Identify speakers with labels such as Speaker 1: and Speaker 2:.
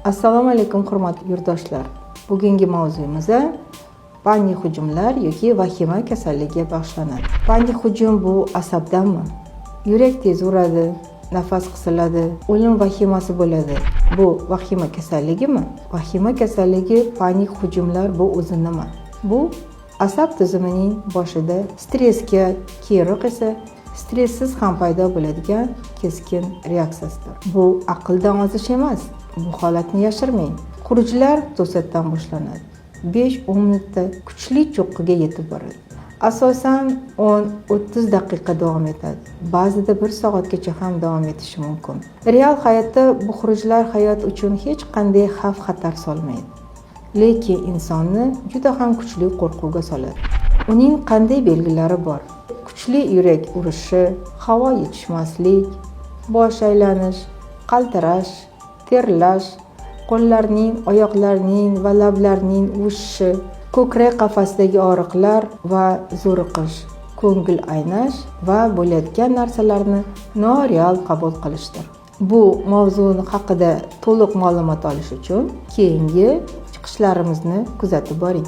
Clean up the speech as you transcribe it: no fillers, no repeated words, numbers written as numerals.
Speaker 1: Assalomu alaykum, hurmatli yurtdoshlar! Bugungi mavzuyimiz panik hujumlar yoki vahima kasalligiga bag'ishlanadi. Panik hujum bu asabdanmi? Yurak tez uradi, nafas qisiladi, o'lim vahimasi bo'ladi. Bu vahima kasalligimi? Vahima kasalligi, panik hujumlar bu o'zi nima? Bu asab tizimining boshida stressga, keyinroq esa stressiz ham paydo bo'ladigan keskin reaksiyasidir. Bu aqldan ozish emas, bu holatni yashirmang. Xurujlar to'satdan boshlanadi. 5-10 minutda kuchli cho'qqiga yetib boradi. Asosan 10-30 daqiqa davom etadi. Ba'zida bir soatgacha ham davom etishi mumkin. Real hayotda bu xurujlar hayot uchun hech qanday xavf xatar solmaydi. Lekin insonni juda ham kuchli qo'rquvga soladi. Uning qanday belgilari bor? Kuchli yurak urishi, havo yetishmaslik, bosh aylanish, qaltirash, terlash, qo'llarning, oyoqlarning va lablarning uvishishi, ko'krak qafasidagi og'riqlar va zo'riqish, ko'ngil aynash va bo'layotgan narsalarni noreal qabul qilishdir. Bu mavzu haqida to'liq ma'lumot olish uchun keyingi chiqishlarimizni kuzatib boring.